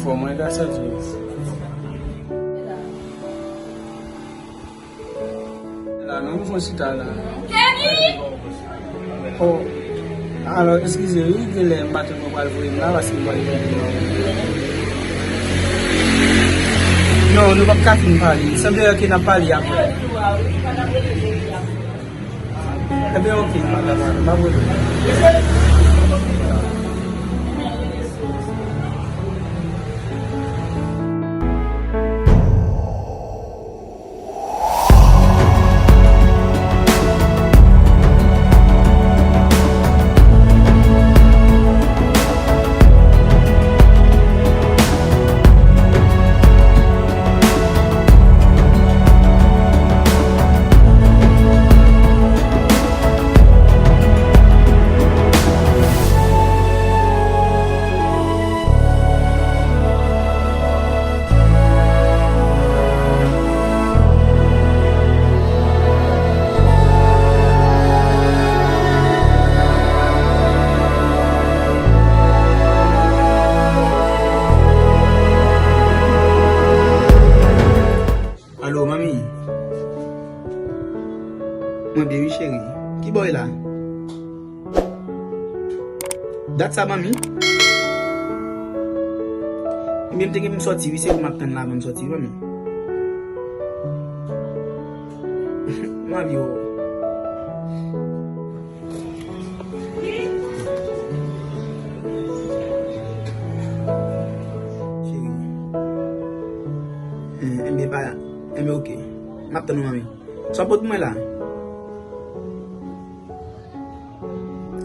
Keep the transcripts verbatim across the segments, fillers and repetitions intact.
Fò mwen ka sòti. La, non, m fon chita la. Kenny! Oh. Alò, eskize, wi, genlè m pa t konn pral voye m la, paske m pral pèdi non. Non, nou p ap ka fin pale. Sanble ke n ap pale apre. Ebyen, oke, m pa ka pale, m ap rele. Alo, manmi. Mwen byen, wi, cheri. Ki bò w ye la? Dat sa, manmi? Ebyen, m te gen pou m sòti, wi, se ou m ap tann la avan m sòti, wi, manmi. Manmi, o. Cheri. Eh, enben, pa, enben, oke. M ap tann ou, manmi. Sa w pot pou mwen la?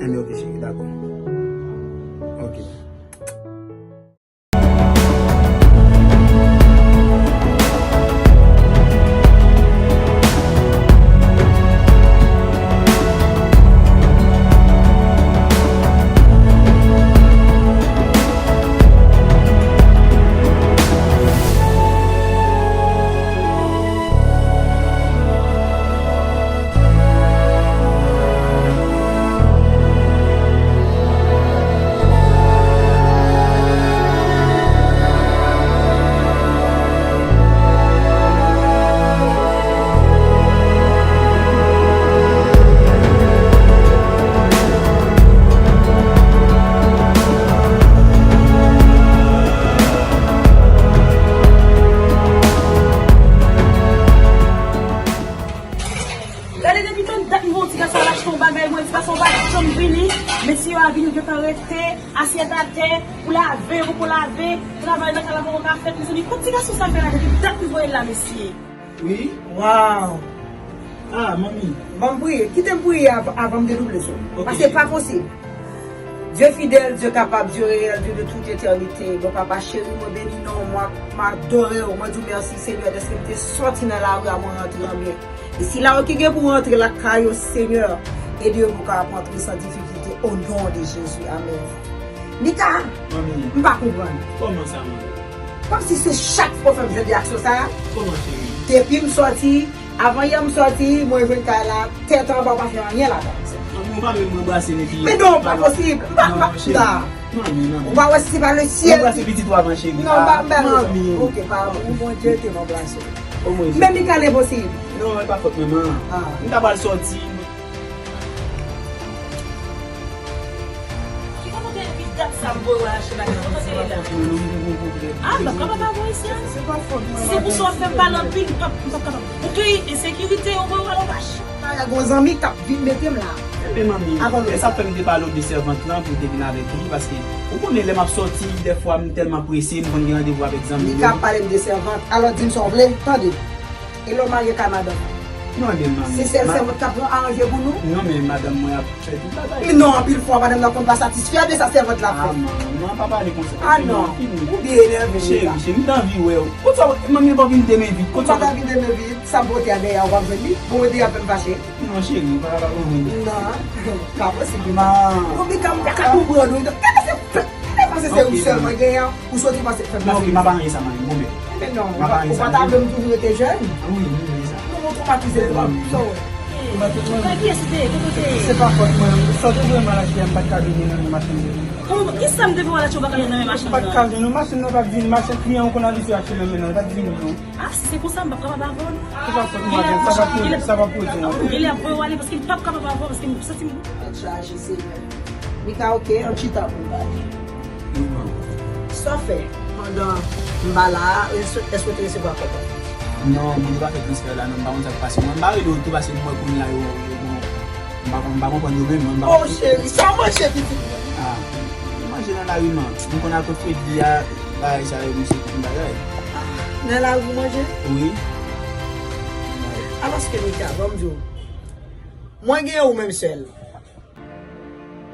Enben, oke, cheri, dakò. Oke. Gade depi tann dat m wè yon ti gason al achte yon bagay, mwen ti gason pa janm vini. Mesye yo a vini, yo gentan rete, asyèt atè, pou lave, yo poko lave, travay nan kay la poko ka fèt, mezanmi, kot ti gason sa fè la depi dat m voye l la, mesye? Wi. Waw. Ah, manmi. Ban m priye, kite m priye av- avan m dedouble sou ou. Ok, paske cheri. Pa posib. Dye fidèl, Dye kapab, Dye reyèl, Dye de tout etènite. Bon, papa cheri, mwen beni non w, mwen, mwen adore w, mwen di w mèsi, Senyè, dèske m te sòti nan lari a, mwen rantre an byen. E sila yo ki gen pou rantre lakay yo, Senyè, ede yo pou kapab rantre san difikilte, o non de Jezi, amèn. Mika, manmi, m pa konprann. Kòman sa, manmi? Kòmsi se chak fwa w fè m jwenn reyaksyon sa a. Kòman, cheri? Depi m sòti, avan yè m sòti, mwen jwenn kay la, tèt anba, w pa fè anyen ladan. Manmi, ou pa menm anbrase m epi. Men non, pa posib. M pa, non, pa, cheri. Manmi, manmi. Ou pa wè si se pa le syèl. Ou anbrase pitit ou avan, cheri. Non, m pa, m pa. Manmi. Ok, padon. Ou Bondye te m anbrase. O mwen, men Mika, l enposib. Non, e pa fòt mwen, man. Ah. M ta pral sòti. Ki kote w te ye depi dat sa m voye w al achte bagay? Ki kote w te ye la? Ah, m p ap kapab avè w isi a. Se pa fòt mwen, se pou sa w ap fè m pale anpil, m p ap, m p ap kapab. Ou kreye ensekirite, ou voye w al yon kach. Kaya gon zanmi k ap vin mete m la. Ebyen, manmi, e sa fè m te pale w de sèvant lan pou w te vin avèk li, paske ou konnen lè m ap sòti, dèfwa m tèlman prese, m konn gen randevou avèk zanmi yo. Li ka pale m de sèvant, alò di m sa w vle, tande. E lè w marye kay madanm? Non, ebyen, manmi. Se sèl sèvant k ap aranje pou nou? Non, men madanm mwen ap fè tout bagay. Men non, anpil fwa, madanm nan konn pa satisfè de sa sèvant la fè. Ah, manman, pa pale konsa. Ah, non. Ou byen enève, cheri, cheri, m t anvi wè w. Kot sa, manmi, pa vin de men vid. Kot sa? Ou pa ta vin de men vid, sa m pote a dèyè a, ou p ap jwenn li. Bon, ou te ap fè m fache. Non, cheri, ou pa ka pa konprann. Non, pa posib. Man. Ou Mika, m pa ka konprann ou. Gade se fèt. Gade panse se ou sèlman genyen. Ou soti panse fè m pase. Non, ok, m ap aranje sa, manmi, m gonmen. Men non, ou pa ta vle m toujou rete jèn? Wi, m vle sa. Non, ou twò matize twòp. Sa w wè? Kay kiyès ou te ye? Kote w te ye? Se pa fòt mwen. Sa w te voye m al achte a, m pa t ka vini nan men machann yo. Kòman? Kisa m te voye w al achte, ou pa ka vin nan men machann nan? M pa t ka vin. Machann nan pa t vini. Machann, kliyan ou konn abitye achte nan men l, pa t vini non. Ah, si se konsa, m p ap kapab avè w non. Se pa fòt mwen, sa pa pou, sa pa pou di non. Genlè ap voye w ale paske m p ap kapab avè w paske m santi m tèt chaje, Senyè. Mika, oke, ann chita pou n pale. Wi, man. Sa w fè pandan m pa la a, èske, èske w te resevwa kòb la? Non, mwen, yo pa fè transfè la, non, m pa konn sa k pase. Mwen, m pa rele w tou, paske mwen, kounye a, yo, yo, bon, m pa konn, m pa konprann yo menm, mwen, m pa konprann. Oh, cheri, sa w manje, pitit mwen? Ah, mwen manje nan lari, man. M konn al kot Fredi a, bagay sa yo, misye tout bagay. Ah, nan lari w manje? Wi. Alòske, Mika, ban m di w, mwen gen ou menm sèl.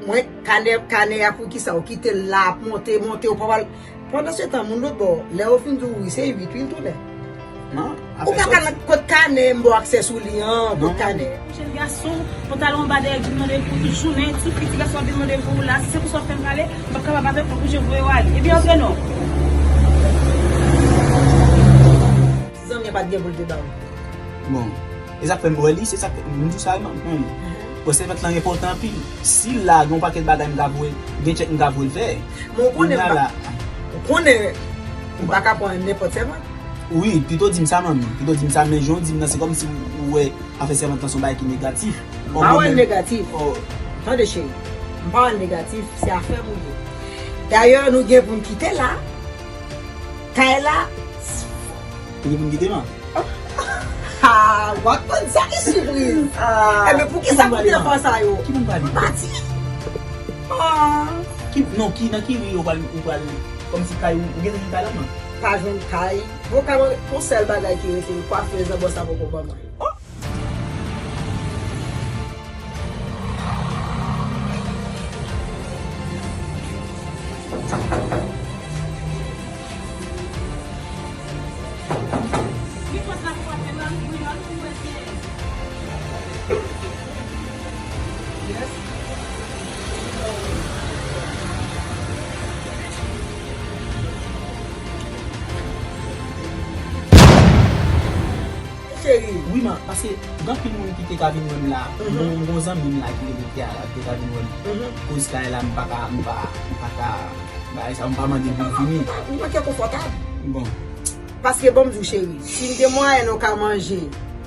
Mwen, kanè, kanè a, poukisa ou kite l la ap monte, monte, ou pa pral. Pandan se tan, moun lòt bò, lè yo fin di w wi, se uit wi l tounen. Non, ou pa ka nan kot kanè, m ba w aksè sou li an, kot kanè. Jèn gason, ou t al anba dèyè di mande pou tout jounen, ti fi, ti gason ap vin mande pou ou la, si se konsa w fè m pale, m p ap kapab avè w, m oblije voye w ale. Ebyen, antre non. Ti zanmi an pa t gen pou l te ba w. Bon, e sa k fè m wè li, se sa k fè m di w sa, man. Bon, sèvant lan enpòtan anpil. Si la, gen yon pakèt bagay m ka voye, gen tchèk m ka voye l fè. Men w konnen m pa, ou konnen m pa ka pran nenpòt sèvant. Wi, pito di m sa, manmi. Pito di m sa, men jan w di m nan, se kòmsi ou wè afè sèvant lan se yon bagay ki negatif. M pa wè l negatif. Tande, cheri. M pa wè l negatif, se afè m ou ye. Dayè, nou gen pou n kite la. Kay la. Ou gen pou n kite, man? Ah, w ap konn sa ki sipriz. Ah, enben, poukisa kout enfan sa yo? Ki moun pale? M pati. Ah. Ki, non, ki, nan ki ri ou pral, ou pral, kòmsi kay ou, ou gen nan ki kay la, man? Pa jwenn kay. Bon, ka mwen, yon sèl bagay ki rete, kwafèz an bò sa poko ban mwen. Oh! Cheri. Wi, man, paske gen anpil moun ki te ka vin wè m la. Mhm. Bon, m gon zanmi m la ki rete Kiara, ki te ka vin wè m. Mhm. Koz kay la, m pa ka, m pa, m pa ka, bagay sa, m pa mande pou l vini. Ou manke konfòtab. Bon. Paske, bon, m di w, cheri, si m gen mwayen nou ka manje,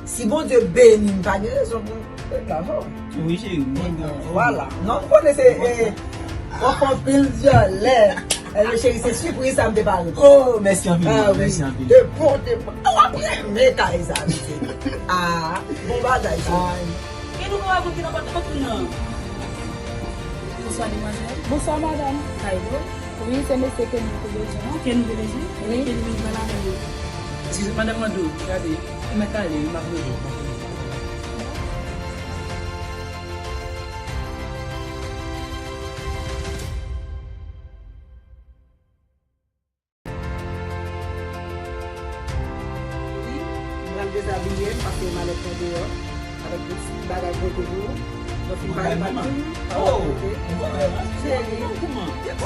si Bondye beni m, pa gen rezon pou m ret la avè w. Wi, cheri. Ebyen, vwala. Non, m konnen se, eh, w ap fè anpil dyòlè. Ebyen, cheri, se sipriz sa m te pare pou ou. Oh, mèsi anpil, mèsi anpil. De bon, de bon. W ap renmen kay sa, mesye. Ah, bon bagay, cheri. Gen nou ka wè moun ki nan pòt la, antre non. Bonswa, demwazèl. Bonswa, madanm. Kay do. Wi, se mesye ke nou te bezwen an. Ke nou te bezwen? Wi. Ke nou vin pale avè nou. Eskize, madanm, mande w, gade, ou mèt ale wi, m ap rele w, m ap rele w. Wi, m pral dezabiye m, pase malèt mwen deyò, avèk de ti bagay pote pou ou. Mwen fin pale pa tou. Oh, ok. Cheri, ou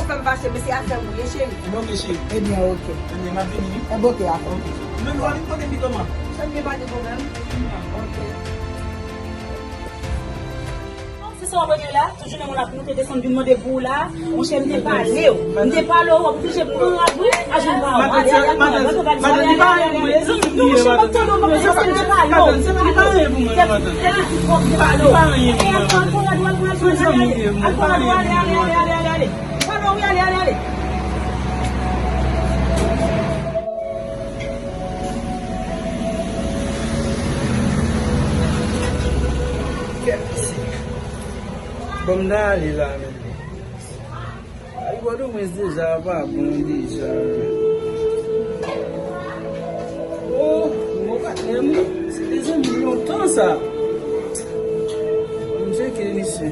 fè m fache, men se afè m ou ye, cheri. Ebyen, ok, cheri. Ebyen, ok. Ebyen, m ap vini, wi. Ebyen, ok, afè m. Ok. Men nou annik pote pito, man. Cheri, pa gen pwoblèm. Ok. Se sa w ap regle la? Tout jounen moun ap moute desann vin mande pou ou la. Monchè, m te pale w. M te pale w, w ap oblije pran abri a jwenn pa w. Ale, ale, ale, ale, ale, ale, ale. Non, monchè, m p ap tande w, m p ap tande w, m te pale w. Madanm, se pa anyen pou mwen, madanm. Tèt, tèt ou twòp, m te pale w. Se pa anyen pou mwen, madanm. Al pran rad ou, ale, ale, ale, ale, ale. Al pran rad ou, ale, ale, ale, ale, ale, ale. Pale w, wi, ale, ale, ale. Kèt isi. Bon, m ta ale la menm. Ay, Pòtoprens deja pa bon deja. Oh, bon patnè m, se te zanmi m lontan sa. M tcheke misye.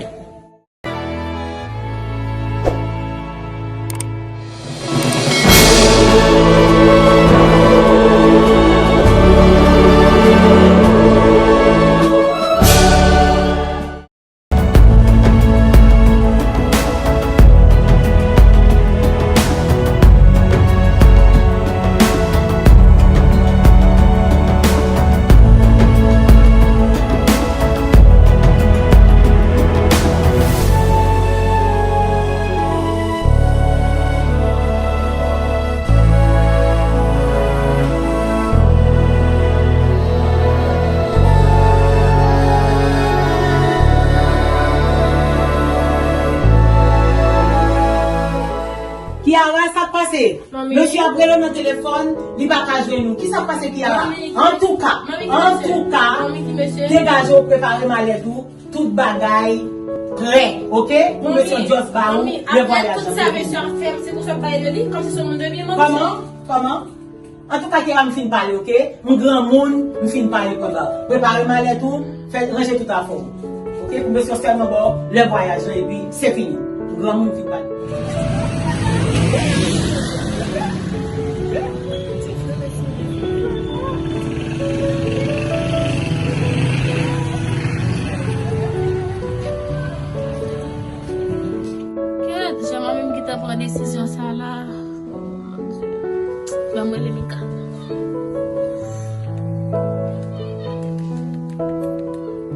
Ap rele w nan telefòn, li pa ka jwenn ou. Kisa k pase, Kiara? Antouka, antouka, degaje w, prepare malèt ou, tout bagay prè, oke? Pou mesye Just ba ou le vwayaj. Tout sa mesye ap fè, se pou sa w pale de li, kòmsi se yon moun de byen, manmi. Kòman? Kòman? Antouka, Kiara, m fin pale, oke? M granmoun, m fin pale, papa. Prepare malèt ou, fè ranje tout afè w. Oke, pou mesye sèlman ba w lè vwayaj lan, epi se fini. M granmoun, m fin pale. Kèt, jan mwen menm ki ta pran desizyon sa la. Ban m rele Mika.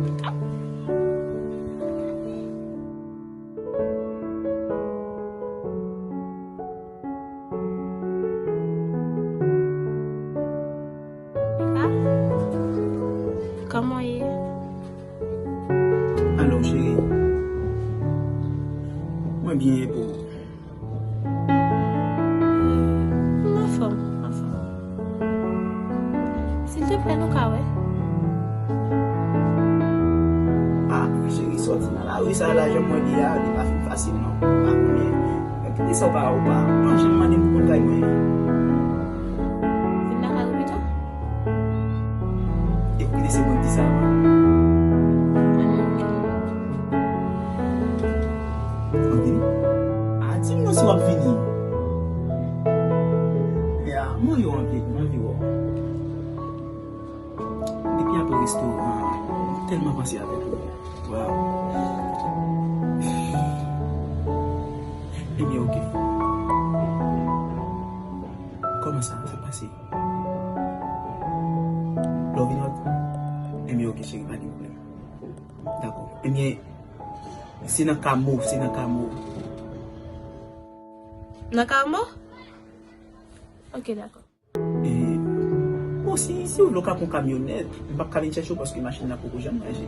Mika? Kòman w ye? Alò, cheri. Mwen byen, e pou ou? M anfòm, m anfòm. Silteplè, nou ka wè? Ah, cheri, sòti nan lari sa la, jan mwen ye a, li pa fin fasil non. Ou pa konnen. Men poukisa w pa, ou pa, ou pa janm mande m pou konn kay mwen? Vin lakay ou pito. E ou ki te se mwen ki di sa? Anpil. A, di m non si w ap vini. Ya, mwen yo anpil, mwen anvi wè w. Depi apre restoran an, m tèlman panse avèk ou. Waw. Ebyen, oke. Kòman sa, sa pase? Love you not? Ebyen, oke, cheri, pa gen pwoblèm. Dakò. Ebyen, se nan Kamo, se nan Kamo. Nan Kamo? Oke, dakò. E, bon, si, si w vle, w ka pran kamyonèt. M p ap ka vin chèche w paske machin nan poko janm ranje.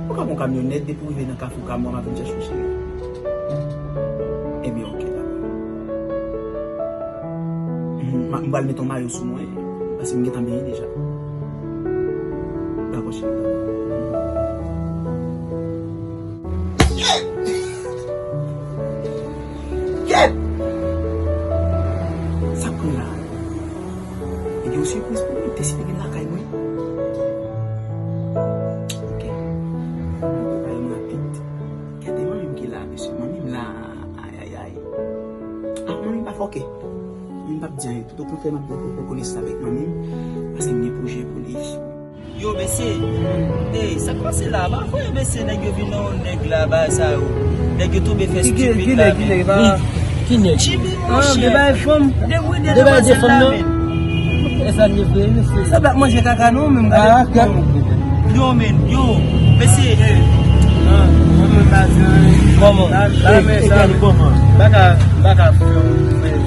Ou ka pran kamyonèt, depi w rive nan Kafou Kamo a, m ap vin chèche w, cheri. Ebyen, oke, dakò. Mhm, m a, m pral mete yon mayo sou mwen, paske m gentan benyen deja. Dakò, cheri, dakò. Kèt! Sa k pran la? Ebyen, yon sipriz pou mwen, m te sipoze gen lakay mwen. Oke. Mwen prepare m rapid. Gade manmi m ki la, mesye. Manmi m la, ayayay. Ah, manmi m pa fòkè. Manmi m p ap di anyen. Tout okontrè, m ap gen pwopo konesans avèk manmi m, paske m gen pwoje pou li. Yo, mesye. Ey, sa k pase la? Pa voye mesye nèg yo vin nan yon nèg la, bagay sa yo. Nèg yo tonbe fè stupid la, men. Ki nèg? Jimmy, monchè. Debouye de fanm nan, men. E sa n ye vre, mesye. Sa bak manje kaka non, men m gade. Yo, men, yo, mesye. Kòman? Baka, baka fè yon fè yon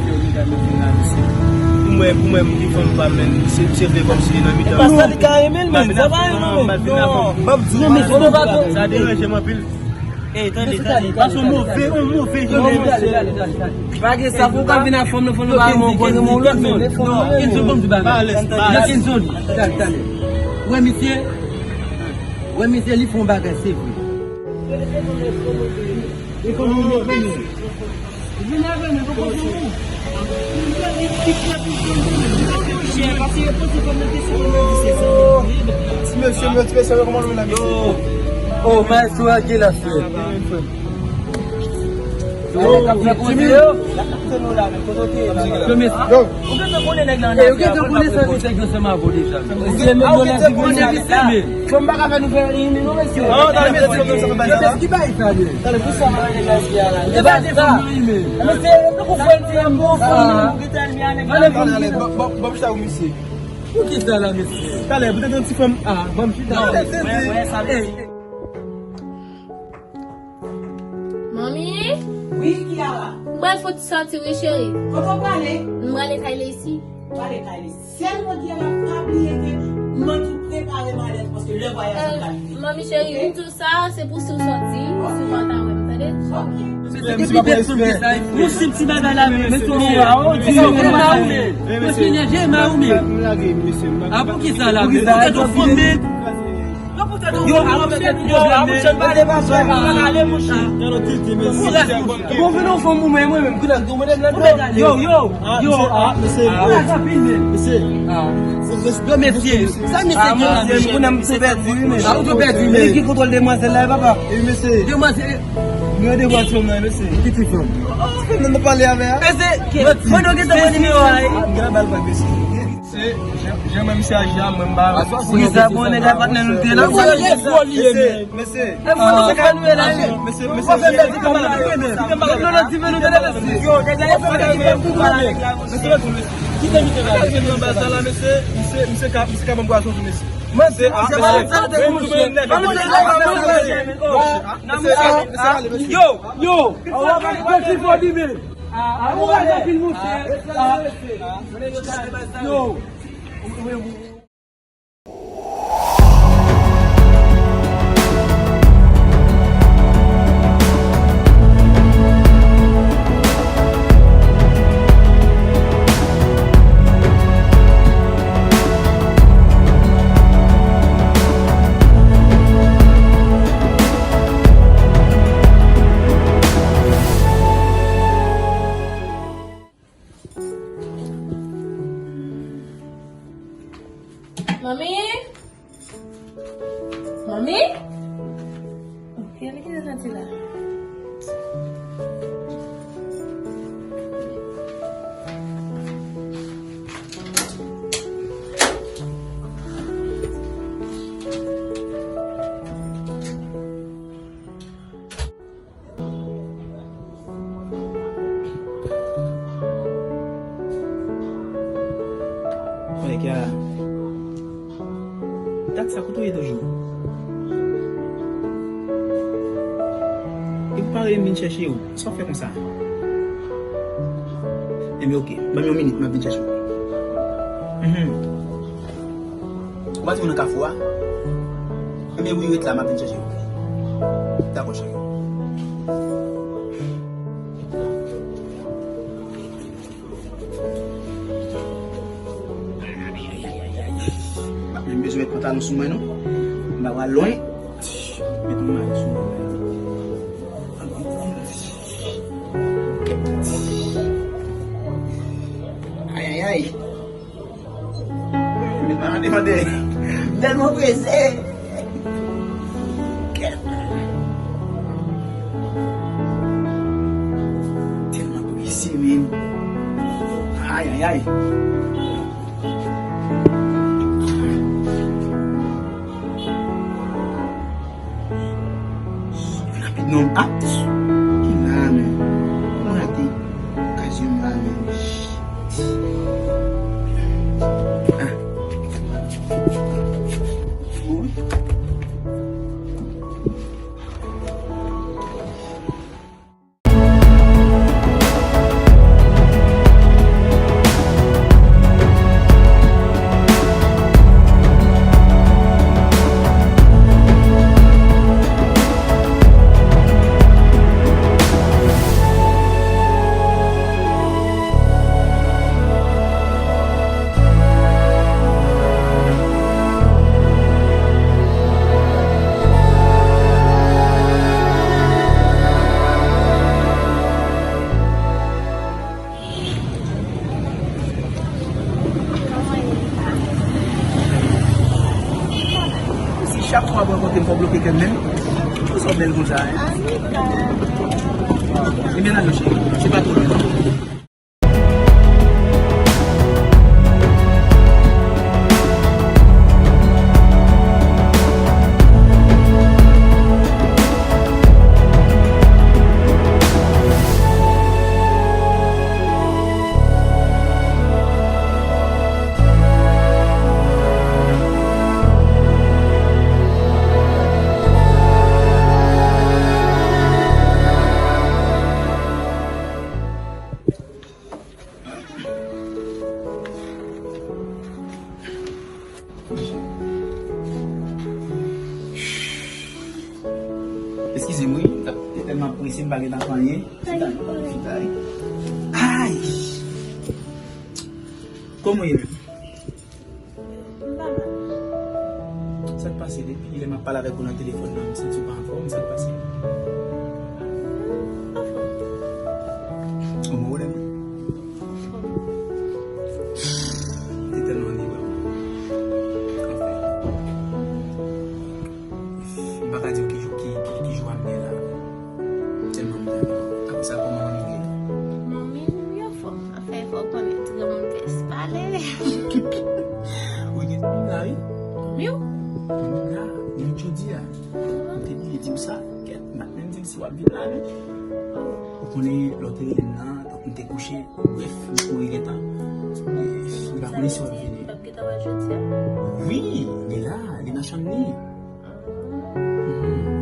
Pou mwen, pou mwen, m di fanm pa m, men se, se vle kòmsi li nan mitan. E pa sa li ka renmen l, men. Sa pa renmen, non. M ap di non, men se nou pa sa deranje m anpil. Ey, tande, tande, tande. Paske yon move, yon move jan de mesye. Pa gen sa, pou w ka vin ak fanm nan, fanm nan pa renmen w, renmen w lòt moun. Kenzo, ban m di bagay. Kenzo, tande, tande. Wè misye, wè misye, li fè yon bagay, se vre. Ti mesye, mwen ti mesye, kòman nou menm la, mesye? Oh, maestro a gen la fè. Yo, yo, yo. Ou gentan konnen nèg la ann afè a, konnen sa nèg yo sèman avè w deja. Se menm yo la di mwen nèg se men. Fanm pa ka fè nou fè rimè non, mesye. Non, tande, mesye, sa fè bay sa la. Ki bay sa, men? Tande, pou sa, mwen nèg la, mesye, a la. E pa de fanm nan rimè. Mesye, tankou frè, ti yon bon fanm, ou gentan rimè a nèg la. Tande, tande, ban m chita pou misye. Poukisa la, mesye? Talè, poutèt yon ti fanm. Ah, ban m chita. Mwen, mwen, sa, mesye. Manmi? Wi, Kiara. M pral fè yon ti sòti, wi, cheri. Kote w prale? M prale kay Lesi. Prale kay Lesi. Sèlman, Kiara, pa bliye ke m mande w prepare malèt ou, paske lè vwayaj la pral rive. Manmi cheri, m di w sa, se pou si w sòti, si w pa ta wè m. Depi pèsonn ki sa, yon senp ti bagay la, men tou men, a, o, di yo, men ma ou men. Mwen fini, je ma ou men. A, pou ki sa la, men? Pou ki sa, men? Yo, a, mouche, yo, a, mouche, pale pa sa, ale, mouche. Bon, vin nou fanm ou men, mwen menm, kou la, yo, yo, yo, a, mesye, a, mesye. Yo, mesye, sa mesye gen la, mesye? Mwen, mwen, mwen pèdi, wi, mesye. A, ou tou pèdi, men. Ki kontwòl demwazèl la, papa? Wi, mesye. Demwazèl. Mwen de bwa ti fanm nan, mesye. Ki ti fanm? Fanm nan nou pale avè a. Mesye, mwen nou gen tan pran nimewo a, wi. M gen la bal pa, mesye. Se, jan, jan mwen misye aji a, mwen m pa. Pou ki sa, bon, nèg la patnè nou te la. Mesye, mesye. E pou nou ka nou la, wi. Mesye, mesye. Ou pa fè pèdi tan la, wi, men. Yo, nèg la, yo, nèg la, yo, nèg la, mesye. Kite m te la. Mesye, mesye ka, mesye ka ban m bwason tou, mesye. Mesye, a, mesye. Yo, yo, yo, ti fò di men. A, ou wè anpil mouche. A, yo. Manmi? Manmi? Ok, li kite santi la. Wè, Kiara. Dat sa, kote w ye toujou? Epi w pa rele m vin chèche w. Sa w fè konsa? Enben, oke. Ban m yon minit, m ap vin chèche w. Mhm. Ou pa di m nan kafou a? Enben wi, ret la, m ap vin chèche w. Dakò, cheri. M ap menm bezwen met pantalon sou mwen, non. M pa pral lwen. Met yon mayo sou mwen. Ayayay. Men pa mande, mande. M tèlman prese. Tèlman prese, men. Ayayay. Rapid non. Ah, ki la, men. Mwen rate okazyon la, men. Ah. Bon. Si chak fwa w ap rankontre m, fò w bloke kè m menm. Poukisa w bèl konsa, en? Ebyen, n al, cheri. Se pa twòp, non. Eskize m wi, m t ap M ap prese, m pa gentan fè anyen. Ay! Kòman w ye menm? M pa mal. Sa k pase? Depi lè m ap pale avèk ou nan telefòn nan, m santi w pa anfòm. Sa k pase? Anfòm. Ou move lè mwen? Anfòm. Te tèlman anniye wè w. Anfen. M pa ka di w ki jou, ki, ki, ki jou a m ye la. Tèlman m te anniye. Apre sa, kòman manmi w ye? Manmi m yo fò. Afè fò konnen ti granmoun pès pale. Ou gen zanmi la, wi. Zanmi w? Zanmi m la, menm jodi a. M te bliye di w sa. Kèt, m pa t menm di l si w ap vin la, non. Ou konnen lè w te rele m nan, donk m te kouche. Brèf, m kouri gentan. E, m pa konnen si w ap vini. Li p ap gentan wè l jodi a? Wi, li la, li nan chanm li. Ah,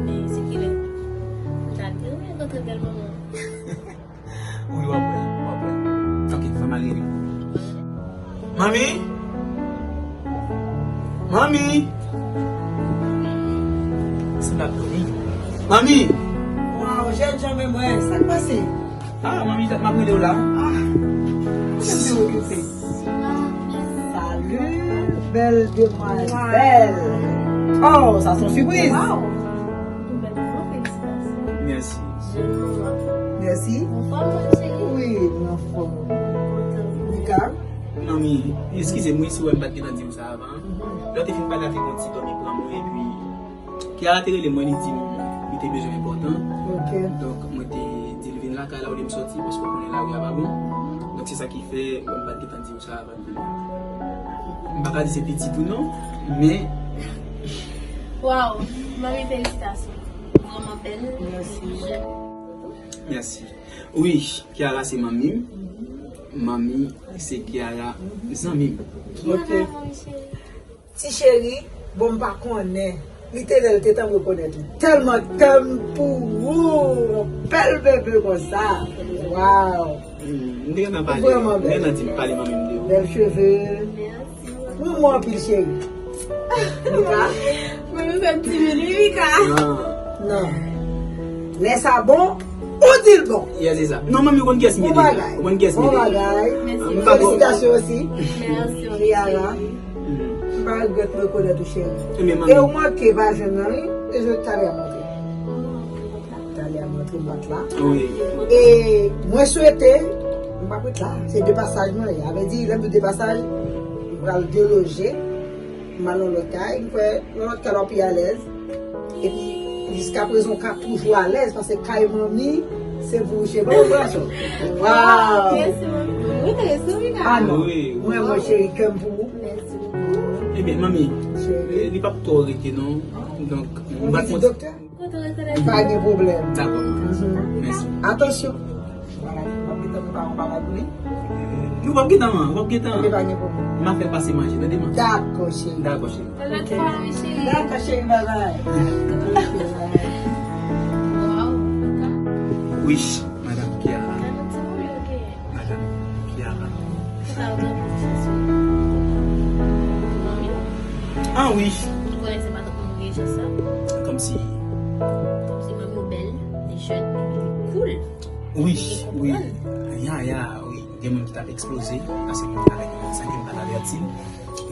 men se kilè? M ta byen renmen rankontre bèl manman. Wi, w ap wè, w ap wè. Ok, fè m al rele l. Manmi? Manmi? Se pa dòmi. Manmi! Waw, jènjan menm, wè, sa k pase? Ah, manmi, m ap rele w la. Ah, mwen se okipe. Salut, bèl demwazèl. Oh, sa se yon sipriz. Waw. Ou bèl manman, felisitasyon. Mèsi. Jèn manman. Mèsi. Anfòm, ma chérie? Wi, m anfòm. Kontan. Mika? Manmi, eskize m wi si w wè m pa t gentan di w sa avan. Lè w te fin pale avèk yon ti dòmi pran mwen, epi Kiara te rele mwen, li di m li te bezwen enpòtan. Ok. Donk, mwen te di l vin lakay la olye m sòti, paske w konnen lari a pa bon. Donk, se sa ki fè mwen pa t gentan di w sa avan m vini. M pa ka di se pitit ou non, men Waw, manmi, felisitasyon. Vrèman bèl. Mèsi. Mèsi. Wi, Kiara se manmi m. Manmi se Kiara zanmi m. Ok. Kiara, manmi cheri. Ti cheri, bon, m pa konnen. Li te lè l te tann rekonèt ou. Tèlman kè m pou ou, yon bèl bebe konsa. Waw. Hmm, m te gentan pale. Ou vrèman bèl. M te gentan di m pale manmi m de ou. Bèl cheve. Mwen, mwen anpil, cheri. Mika? Mwen, nou fè m timid, wi, Mika. Non. Non. Lè sa bon, ou di l bon. Yeah, se sa. Non, manmi, ou konn kiyès m ye deja. Ou konn kiyès m ye deja. Bon bagay. Mèsi. Felisitasyon osi. Mèsi, Kiara. Mhm. M pa regrèt m rekonèt ou, cheri. E ou manke pa jwenn nan, wi. E jodi talè a m antre. Talè a m antre, m pa t la. Wi. E mwen swete, m pa p ret la. Se de pasaj mwen ye. A vle di, lè m di de pasaj, m pral deloje. M al nan lòt kay, m kwè nan lòt kay la w pi alèz. Epi, jiskaprezan, w ka toujou alèz, paske kay manmi, se pou ou cheve w pran sou. Waw! Mèsi bokou. Ou enterese w, Mika? Ah non. Wi, wi. Mwen, mwen, cheri, kè m pou ou. Mèsi bokou. Ebyen, manmi, cheri, li p ap twò rete, non. Donk, m pral kontinye. Ou vizit doktè? Kote w rete la? Pa gen pwoblèm. Dakò. Mhm. Mèsi. Atansyon. Bagay, w ap gentan prepare yon bagay pou li? Wi, w ap gentan, man, w ap gentan. Li pa gen pwoblèm. M ap fè l pase manje, tande, man. Dakò, cheri. Dakò, cheri. Lòt fwa, wi, cheri. Dakò, cheri, bye bye. Waw. Wi, madanm Kiara. Gade timoun yo genyen. Madanm Kiara. Sa w gen pou di sou manmi? Ah wi. Ou konnen se pa tout moun ki gen chans sa. Kòmsi. Kòmsi manmi w bèl, li jèn, epi li cool. Wi, wi. Ya, ya, wi. Gen moun ki t ap eksploze, paske moun avèk yon sa ki m pa t avèti.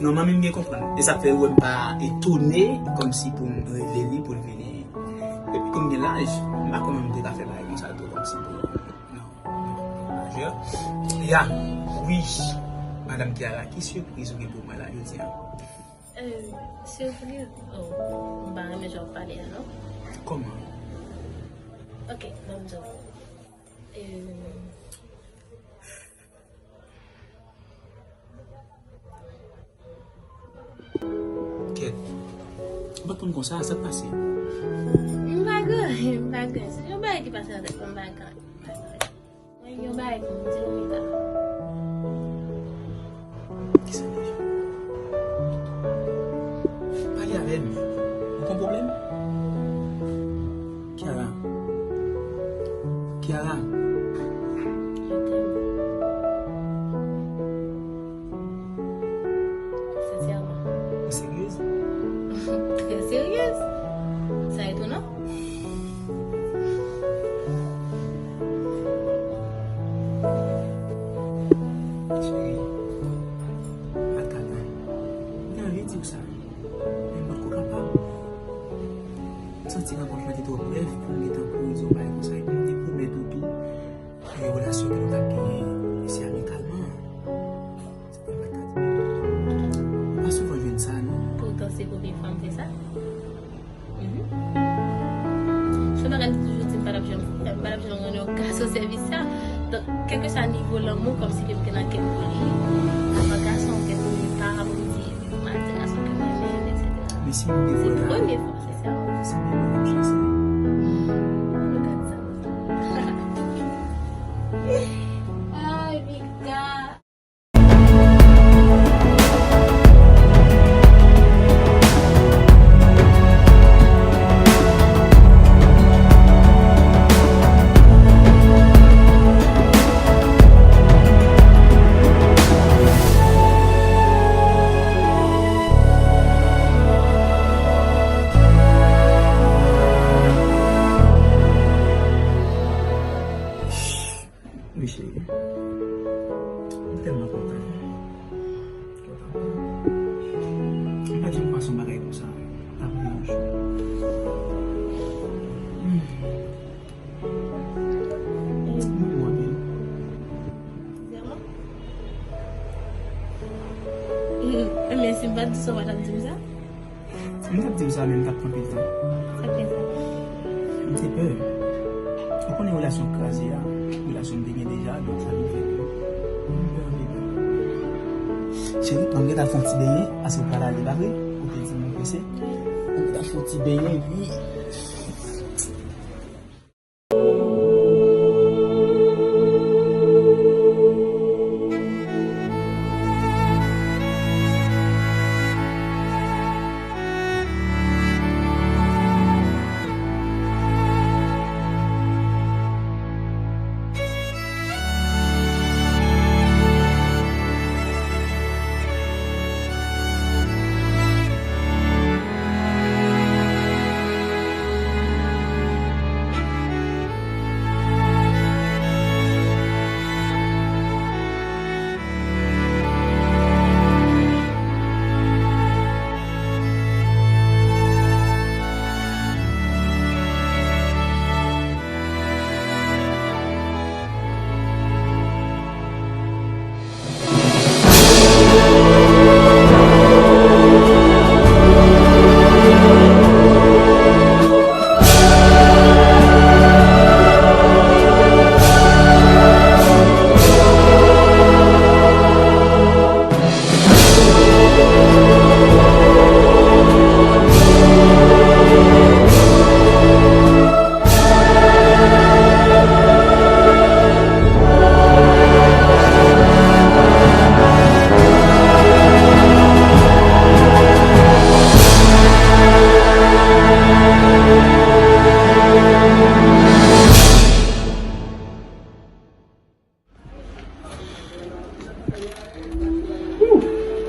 Non, manmi m gen konprann. E sa k fè ou wè m pa etone, kòmsi pou m rele li, pou l vini. Epi kòm gen laj, m pa kwè menm m te ka fè bagay konsa tou, kòmsi pou, non, non, non, majè. Ya, wi, madanm Kiara, ki sipriz ou gen pou mwen la jodi a? Euh, sipriz? Oh, m pa renmen jan w pale a, non. Kòman? Ok, ban m di w. Euh, Kèt. Ou pa t konn konsa, sa k pase? M pa gen anyen, m pa gen anyen. Se yon bagay ki pase nan tèt mwen, m pa gen anyen. Mwen gen yon bagay pou m di w, Mika. Kisa deja? Pale avè m. Ou gen pwoblèm? Kiara. Kiara. Je t'aime. Sensèman. Ou seryez? Trè seryez. Sa etonan. Ti rankont lan te twò brèf pou m gentan kouri di yon bagay konsa. Epi m te pwomèt ou tou, e, relasyon ke nou t ap genyen, se amikalman. Se pa m pa t ka di. Ou pa souvan jwenn sa, non. Poutan, se premye fwa m fè sa. Mhm. Se yon bagay m te toujou di m pa t ap janm fè, m pa t ap janm rann yon gason sèvis sa. Donk, kèlkeswa nivo lanmou, kòmsi ke m te nan kè m pou li, anvan gason, kèk premye pa pou m di, m al di gason ke m renmen, etsetera. Men si m te vwè la, se premye fwa, sensèman. Si m te vwè la, m chase. Ay, Victor. Wi, cheri. M tèlman kontan. M pa t janm panse yon bagay konsa ta rive yon jou. Hmm. M renmen w anpil. Vrèman? Hmm, men si m pa t di sa, w pa t ap di m sa? M t ap di w sa, men m t ap pran pil tan. Sa k fè sa? M te pè. Ou konnen relasyon kraze a, relasyon m te gen deja, donk sa vin fè ke m pè anpil. Cheri, m gentan fè yon ti benyen, paske m pral ale, pa vre? Ou te di m ou prese. M gentan fè yon ti benyen, epi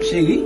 Cheri,